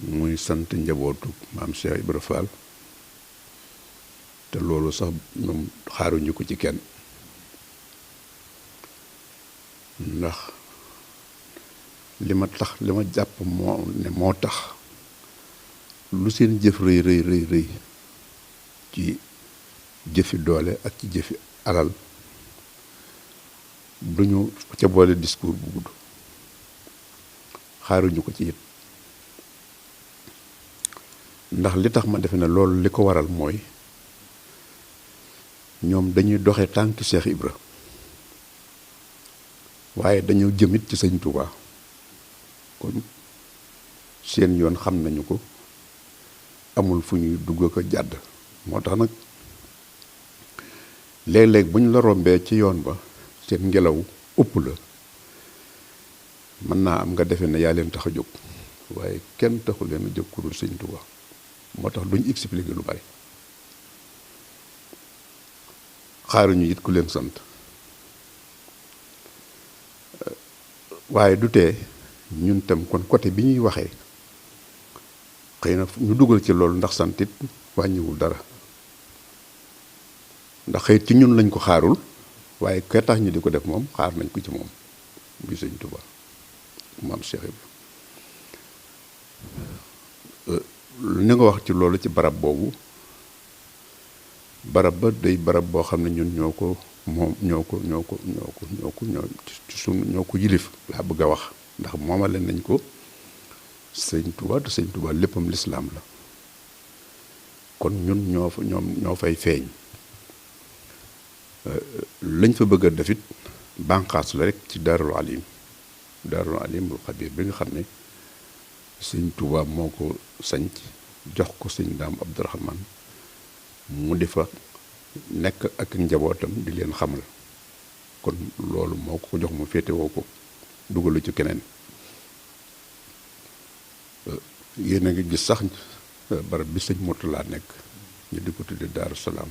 muy sant njabootu maam Cheikh Ibra Fall te loolu sax ñoom xaaruñu ko ci kenn ndax li ma jàpp moo tax lu seen jëf rëy rëy rëy rëy ci jëfi doole ak ci jëfi alal duñu ca boole discours bu gudd xaaruñu ko ci it ndax li tax ma defe ne loolu li ko waral mooy ñoom dañuy doxe tànk Cheikh Ibra waaye dañoo jëmit ci sëñ Touba kon seen yoon xam nañu ko amul fu ñuy dugg ko jàdd moo tax nag léeg-léeg bu ñu la rombee ci yoon ba seen ngelaw ëpp la mën naa am nga defe ne yaa leen tax a jóg waaye kenn taxu leen a jóg ku dul sëñ Touba moo tax duñ expliquer lu bari xaaruñu it ku leen sant waaye du tee ñun tam kon côté bi ñuy waxee xëy na ñu dugal ci loolu ndax sant it wàññiwul dara ndax xëy ci ñun lañ ko xaarul waaye ka tax ñu di ko def moom xaar nañ ko ci moom muy sëñ Touba maam Cheikh Ibra ni nga wax ci loolu ci barab boobu barab ba day barab boo xam ne ñun ñoo ko yilif laa bëgg a wax ndax moomale nañ ko sëñ Touba te sëñ Touba léppam lislaam la kon ñun ñoo fay feeñ lañ fa bëgg a defit bànqaas la rek ci daarul alimul xabir bi nga xam ne sëñ Touba moo ko sanc jox ko sëñ Daam Abdourahman mu di fa nekk ak njabootam di leen xamal kon loolu moo ko jox mu féetewoo ko dugalu ci keneen yéen a ngi gis sax barab bi sëñ Murtala nekk ñu di ko tudde Daaru Salaam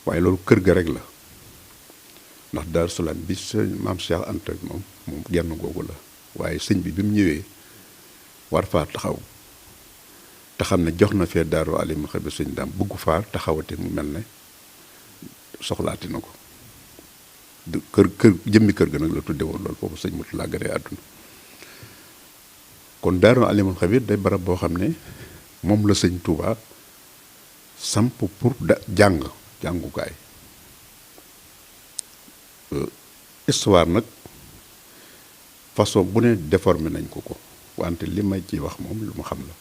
waaye loolu kër ga rek la ndax Daaru Salaam bi sëñ maam Cheikh Anta moom genn googu la waaye sëñ bi mu ñëwee war faa taxaw te xam ne jox na fee Daaru Alimul Xabir sëñ Daam bëggu faa taxawate mu mel ne soxlaati na ko kër jëmmi kër ga nag la tudde woon loolu foofu sëñ Murtala gane àdduna kon Daaru Alimul Xabir day barab boo xam ne moom la sëñ Touba samp pour jàngukaay histoire nag façon bu ne déformé nañ ko wante li may ci wax moom lu ma xam la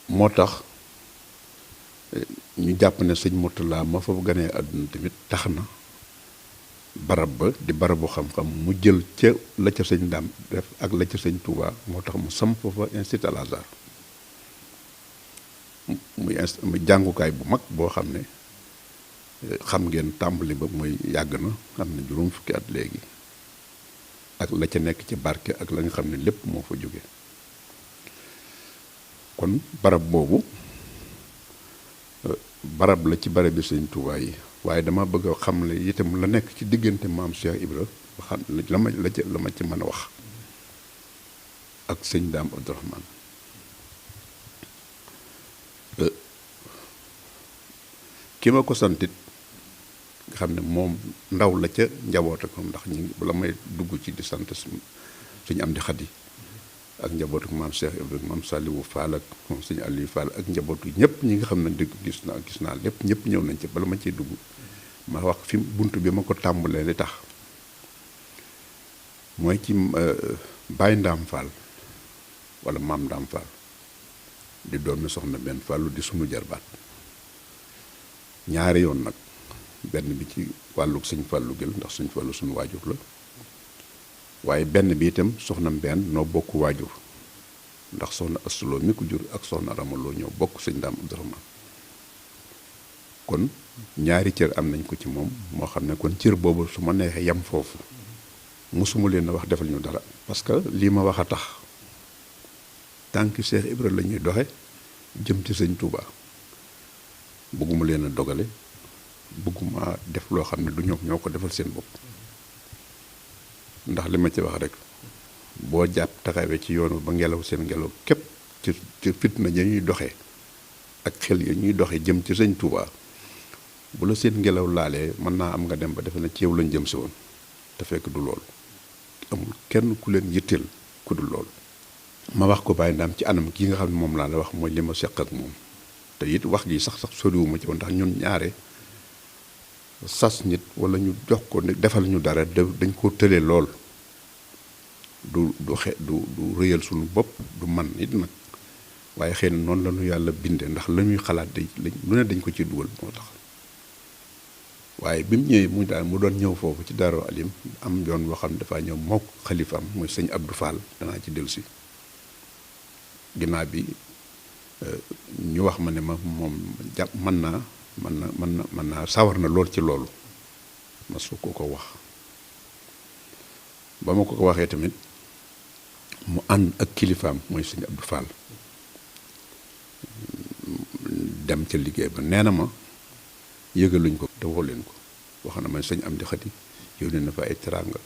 moo tax ñu jàpp ne sëñ Murtala ma fa ganee àdduna tamit tax na barab ba di barabu xam-xam mu jël ca la ca sëñ Daam def ak la ca sëñ Touba moo tax mu samp fa institut Al Azhar muy jàngukaay bu mag boo xam ne xam ngeen tàmbali ba mooy yàgg na xam ne juróom fukki at léegi ak la ca nekk ci barke ak la nga xam ne lépp moo fa jóge kon barab boobu barab la ci barab bi sëñ Touba yi waaye dama bëgg a xam ne itam la nekk ci diggante maam Cheikh Ibra ba xam la ma ci mën a wax ak sëñ Daam Abdourahman ki ma ko santit nga xam ne moom ndaw la ca njaboot ak moom ndax bala may dugg ci di sant suñu am di xadi ak njabootu maam Cheikh Ibrahima maam Saliou Fall ak moom suñu Aliou Fall ak njabootu ñëpp ñi nga xam ne gis naa lépp ñëpp ñëw nañ ci bala ma ciy dugg ma wax fi bunt bi ma ko tàmbalee li tax mooy ci Baye Ndaam Fall wala maam Ndaam Fall di doomi soxna benn Fallu di sunu jarbaat ñaari yoon nag benn bi ci wàllug sëñ Fallu gël ndax sëñ Fallu suñu waajur la waaye benn bi itam soxna benn noo bokk waajur ndax soxna Assuloo mi ko jur ak soxna Ramaloo ñoo bokk sëñ Daam Abdourahman kon ñaari cër am nañ ko ci moom moo xam ne kon cër boobu su ma neexee yam foofu mosuma leen a wax defal ñu dara parce que lii ma wax a tax tànki Cheikh Ibra la ñuy doxe jëm ci sëñ Touba bëgguma leen a dogale bëgguma def loo xam ne du ñoom ñoo ko defal seen bopp ndax li ma ci wax rek boo jàpp taxawee ci yoon ba ngelaw seen ngelaw képp ci fitna ya ñuy doxee ak xel ya ñuy doxee jëm ci sëñ Touba bu la seen ngelaw laalee mën naa am nga dem ba defe na ci yow lañ jëm si woon te fekk du loolu amul kenn ku leen yitteel ku dul loolu. ma wax ko Baye Ndam ci anam kii nga xam ne moom laa la wax mooy li ma seq ak moom te it wax gi sax soriwuma ci woon ndax ñun ñaare sas nit wala ñu jox ko defal ñu dara dañ ko tële lool du rëyal suñu bopp du man it nag waaye xëy na noonu la ñu yàlla binde ndax la ñuy xalaat lu ne dañ ko ci dugal moo tax waaye bi mu ñëwee mu doon ñëw foofu ci Daaru Alim am yoon boo xam ne dafaa ñëw mook xalifaam mooy sëñ Abdou Fall danaa ci dellusi ginnaaw bi ñu wax ma ne ma moom jàpp mën naa sawar na lool ci loolu ma su ko wax ba ma ko waxee tamit mu ànd ak kilifaam mooy sëñ Abdou Fall dem ca liggéey ba nee na ma yëgaluñ ko te waxu leen ko wax na ma sëñ Amdi Xadi yónnee na fa ay teraanga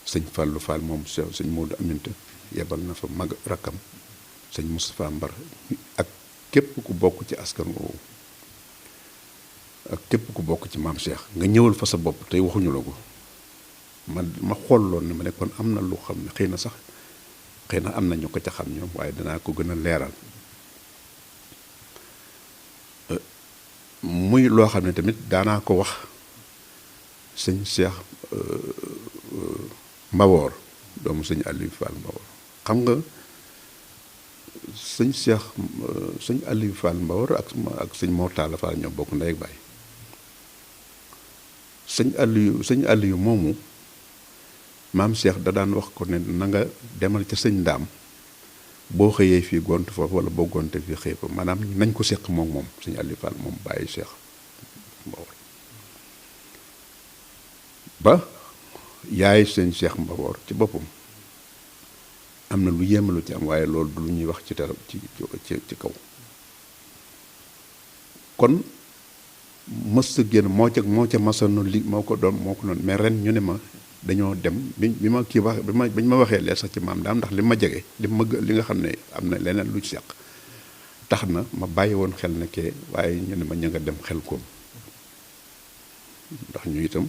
sëñ Fallou Fall moom sëñ Modou Aminta yebal na fa mag rakkam sëñ Moustapha Mbar ak képp ku bokk ci askan woowu ak képp ku bokk ci maam Cheikh nga ñëwal fa sa bopp tey waxuñu la ko ma xool loon ne ma ne kon am na lu xam ne xëy na am na ñu ko ca xam ñoom waaye danaa ko gën a leeral muy loo xam ne tamit daanaa ko wax sëñ Cheikh Mbawoor doomu sëñ Aliou Fall Mbawoor xam nga sëñ Aliou Fall Mbawoor ak sëñ Mortala Fall ñoo bokk ndey ak baay sëñ Aliou moomu maam Cheikh da daan wax ko ne na nga demal ca sëñ Ndaam boo xëyee fii gont foofu wala boo gonte fii xëy fa maanaam nañ ko seq moom sëñ Aliou Fall moom bàyyi Cheikh Mbawoor ba yaay sëñ Cheikh Mbawoor ci boppam am na lu yéeme lu ci am waaye loolu du lu ñuy wax ci kaw kon mës sa génn moo ca masano li moo ko doon mais ren ñu ne ma dañoo dem bi ma kii wax bañ ma waxee leer sax ci maam daam ndax li ma jege li nga xam ne am na leneen lu ci seq tax na ma bàyyi woon xel ne kee waaye ñu ne ma ña nga dem xel koom ndax ñu itam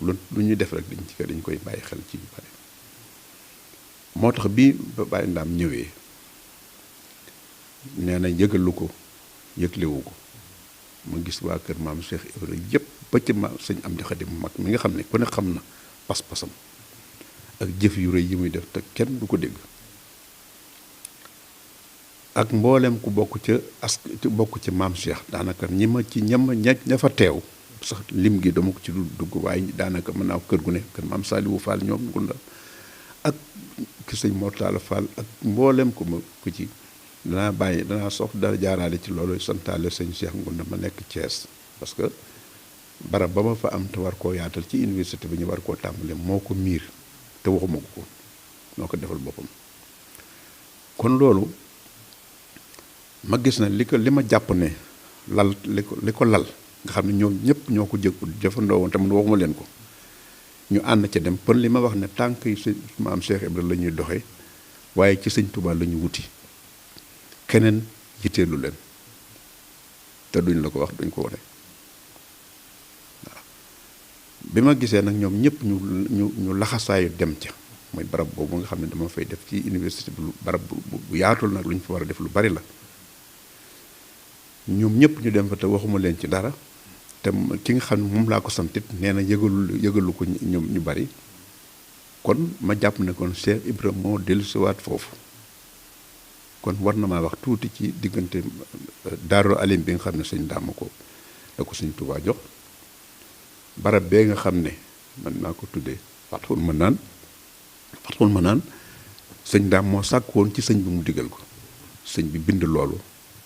lu ñuy def rek dañ koy bàyyi xel ci yu bari moo tax bii ba Baye Ndam ñëwee nee na yëgalu ko yëglewu ko ma gis waa kër maam Cheikh Ibrahima yëpp ba ci ma sëñ Amdi Xadi mu mag mi nga xam ne ku ne xam na pas-pasam ak jëf yu rëy yi muy def te kenn du ko dégg ak mboolem ku bokk ci maam Cheikh daanaka ña fa teew sax lim gi dama ko ci dugg waaye daanaka mën naa kër gu ne kër maam Saliou Fall ñoom Ngunda ak ki sëñ Mortala Fall ak mboolem ku ci danaa dara jaaraale ci loolu santaale sëñ Cheikh Ngunda ma nekk Thiès parce que barab ba ma fa am te war koo yaatal ci université bi ñu war koo tàmbale moo ko miir te waxuma ko noo ko defal boppam kon loolu ma gis na li ma jàpp ne li ko lal nga xam ne ñoom ñëpp ñoo ko jëfandoo woon te man waxuma leen ko ñu ànd ca dem kon li ma wax ne tànk yi sëñ maam Cheikh Ibrahima la ñuy doxee waaye ci sëñ Touba la ñu wuti keneen yitteelu leen te duñ la ko wax duñ ko wane waaw bi ma gisee nag ñoom ñëpp ñu laxasaayu dem ca mooy barab boobu nga xam ne dama fay def ci université bi barab bu yaatul nag lu ñu fa war a def lu bari la ñoom ñëpp ñu dem fa te waxuma leen ci dara te ki nga xam ne moom laa ko santit nee na yëgalu ko ñoom ñu bari kon ma jàpp ne kon Cheikh Ibrahima moo dellusiwaat foofu kon war na maa wax tuuti ci diggante Daaru Alim bi nga xam ne sëñ Daama ko da ko sëñ Tuubaa jox barab bee nga xam ne man naa ko tuddee Fatxul Manaan sëñ Daam moo sàkk woon ci sëñ bi mu digal ko sëñ bi bind loolu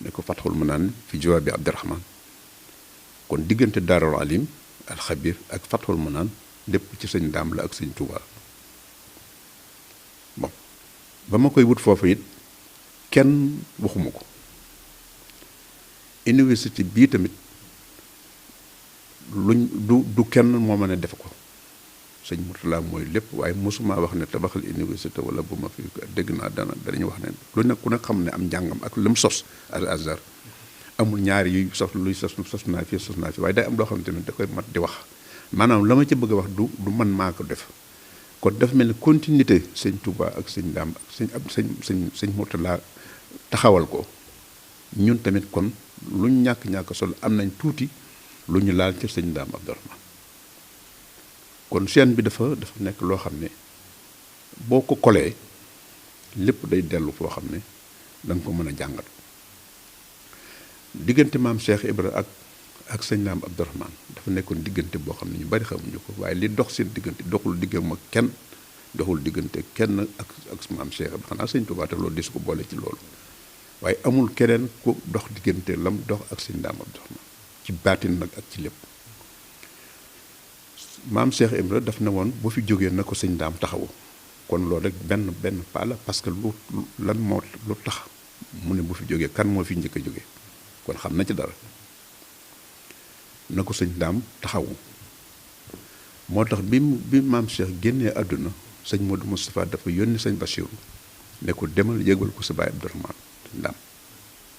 ne ko Fatxul Manaan fi jawaabi Abdurahmaan kon diggante Daaru Alim alxabir ak Fatxul Manaan lépp ci sëñ Daam la ak sëñ Tuubaa bon ba ma koy wut foofu it kenn waxuma ko université bii tamit du kenn moo mën a def ko sëñ Mourtala mooy lépp waaye mosuma wax ne tabaxal université wala bu ma fi dégg naa danañu wax ne lu nekk ku nekk xam ne am njàngam ak lu mu sos al Azhar amul ñaari yuy sos luy sos naa fi waaye day am loo xamante ne da koy mat di wax maanaam la ma ci bëgg a wax du man maa ko def kon dafa mel ni continuité sëñ Touba ak sëñ Daam ak sëñ Mourtala taxawal ko ñun tamit kon luñ ñàkk solo am nañ tuuti lu ñu laal ci sëñ Daam Abdourahmane kon chaîne bi dafa nekk loo xam ne boo ko kolee lépp day dellu foo xam ne da nga ko mën a jàngat diggante maam Cheikh Ibra ak sëñ Daam Abdourahmane dafa nekkoon diggante boo xam ne ñu bari xamuñu ko waaye li dox seen diggante doxul diggam ak kenn doxul diggante kenn ak maam Cheikh Ibra xanaa sëñ Tuubaa te loolu di su ko boole ci loolu waaye amul keneen ku dox diggante lam dox ak sëñ Daam Abdourahmane ci baatin nag ak ci lépp maam Cheikh Ibra daf ne woon bu fi jógee na ko sëñ Daam taxawu kon loolu rek benn pas la parce que lu tax mu ne bu fi jógee kan moo fi njëkk a jógee kon xam na ci dara na ko sëñ Daam taxawu moo tax bi maam Cheikh génnee àdduna sëñ Modou Moustapha dafa yónni sëñ Bachirou ne ko demal yëgal ko sa baay Abdourahmane sëñ Daam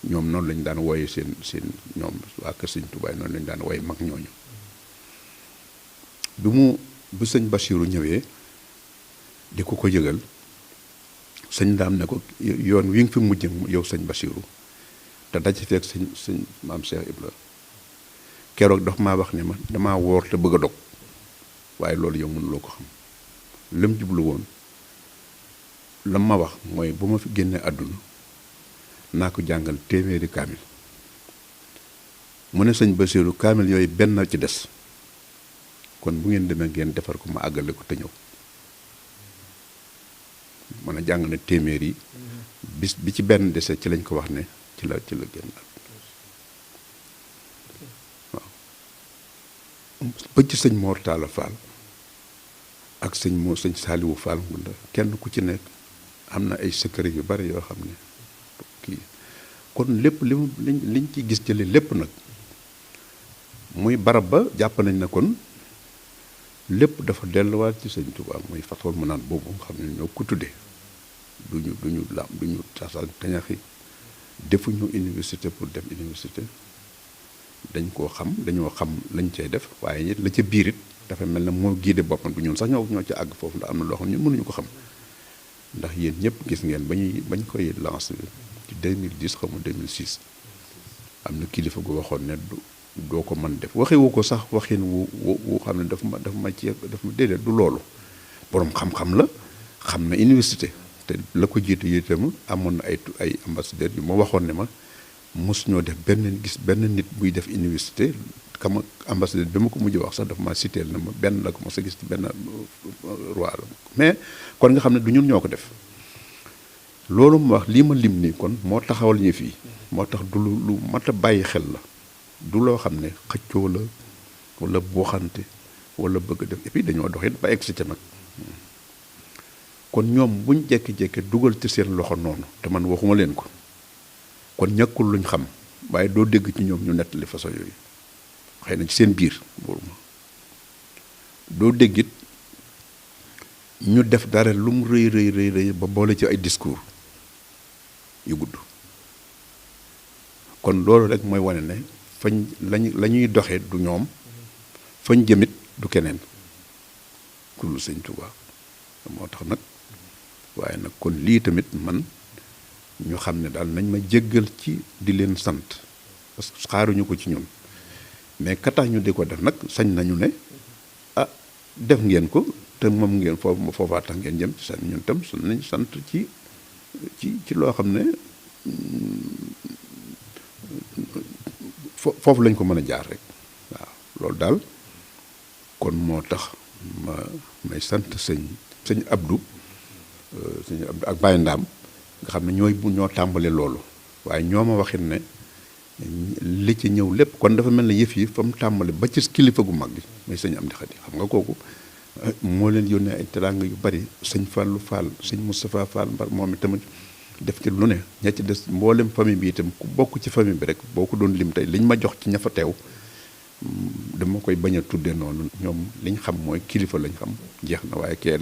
ñoom noonu lañu daan wooye seen ñoom waa kër sëñ Touba noonu lañu daan wooye mag ñooñu bi sëñ Bachirou ñëwee di ko yëgal sëñ Daam ne ko yoon wi nga fi mujj yow sëñ Bachirou te daj fekk sëñ maam Cheikh Ibra keroog dox maa wax ne ma damaa woor te bëgg a dog waaye loolu yow mënuloo ko xam lam jublu woon lam ma wax mooy bu ma fi génnee àdduna naa ko jàngal téeméeri kaamil mu ne sëñ Basiiru kaamil yooyu benn ci des kon bu ngeen demee ngeen defar ko ma àggale ko te ñëw mën a jàng na téeméer yi bis bi ci benn dese ci lañ ko wax ne ci la génn waaw ba ci sëñ Mor Talla Fall ak sëñ Saaliwu Fall Ngunda kenn ku ci nekk am na ay secret yu bari yoo xam ne kii kon lépp liñ ci gis jële lépp nag muy barab ba jàpp nañ ne kon lépp dafa delluwaat ci sëñ Tuubaa muy façon mu naan boobu nga xam ne ñoo ko tuddee duñu tasal tañaxi defuñu université pour dem université dañoo xam lañ cay def waaye it la ca biir it dafa mel ne moo guidé boppam du ñun sax ñoo ca àgg foofu ndax am na loo xam ne ñun mënuñu ko xam ndax yéen ñëpp gis ngeen bañ koy lancé ci 2010 xaw ma 2006 am na kilifa gu waxoon ne doo ko mën def waxewu ko sax waxin wu xam ne daf ma déedéet du loolu boroom xam-xam la xam na université te la ko jiitu itam amoon na ay ambassadeurs yu ma waxoon ne ma mos ñoo def benn nit buy def université kama ambassadeur bi ma ko mujj wax sax dafa ma citeel na ma benn la ko mos a gis ci benn roi la mais kon nga xam ne du ñun ñoo ko def loolu mu wax lii ma lim nii kon moo taxawal ñu fii moo tax du lu mat a bàyyi xel la du loo xam ne xëccoo la wala booxante wala bëgg def et puis dañoo dox it ba egg si ca nag kon ñoom buñ jekki-jekki dugal ci seen loxo noonu te man waxuma leen ko kon ñàkkul luñ xam waaye doo dégg ci ñoom ñu nettali façon yooyu xëy na ci seen biir boobu ma doo déggit ñu def dara lu mu rëy ba boole ci ay discours yu gudd kon loolu rek mooy wane ne fañ la ñuy doxee du ñoom fañ jëmit du keneen ku dul sëñ Tuubaa moo tax nag waaye nag kon lii tamit man ñu xam ne daal nañ ma jéggal ci di leen sant parce que xaaruñu ko ci ñun mais ka tax ñu di ko def nag sañ nañu ne ah def ngeen ko te moom ngeen foofaa tax ngeen jëm ci sant ñun tam sun nañ sant ci loo xam ne foofu lañ ko mën a jaar rek waaw loolu daal kon moo tax may sant sëñ Abdou ak Baye Ndaam nga xam ne ñoo tàmbali loolu waaye ñoo ma waxit ne li ci ñëw lépp kon dafa mel ne yëf yi fa mu tàmbali ba ci kilifa gu mag gi muy sëñ Amdi Xadi xam nga kooku moo leen yónnee ay teraanga yu bari sëñ Fallou Fall sëñ Moustapha Fall Mbar moom itamit def ci lu ne ña ci des mboolem famille bi itam ku bokk ci famille bi rek boo ko doon lim tey liñ ma jox ci ña fa teew dama koy bañ a tudde noonu ñoom liñ xam mooy kilifa lañ xam jeex na waaye kee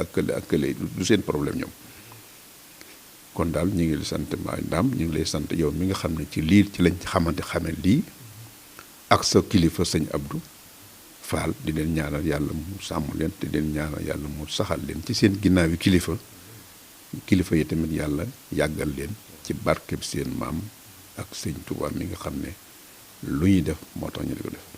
ak kële du seen problème ñoom. kon daal ñu ngi lay sant Dame ñu ngi lay sant yow mi nga xam ne ci lii ci lañ xame lii ak sa kilifa sëñ Abdou Fall di leen ñaanal yàlla mu sàmm leen te di leen ñaanal yàlla mu saxal leen ci seen ginnaaw yi kilifa yi tamit yàlla yàggal leen ci barkeb seen maam ak sëñ Touba mi nga xam ne lu ñuy def moo tax ñu di ko def.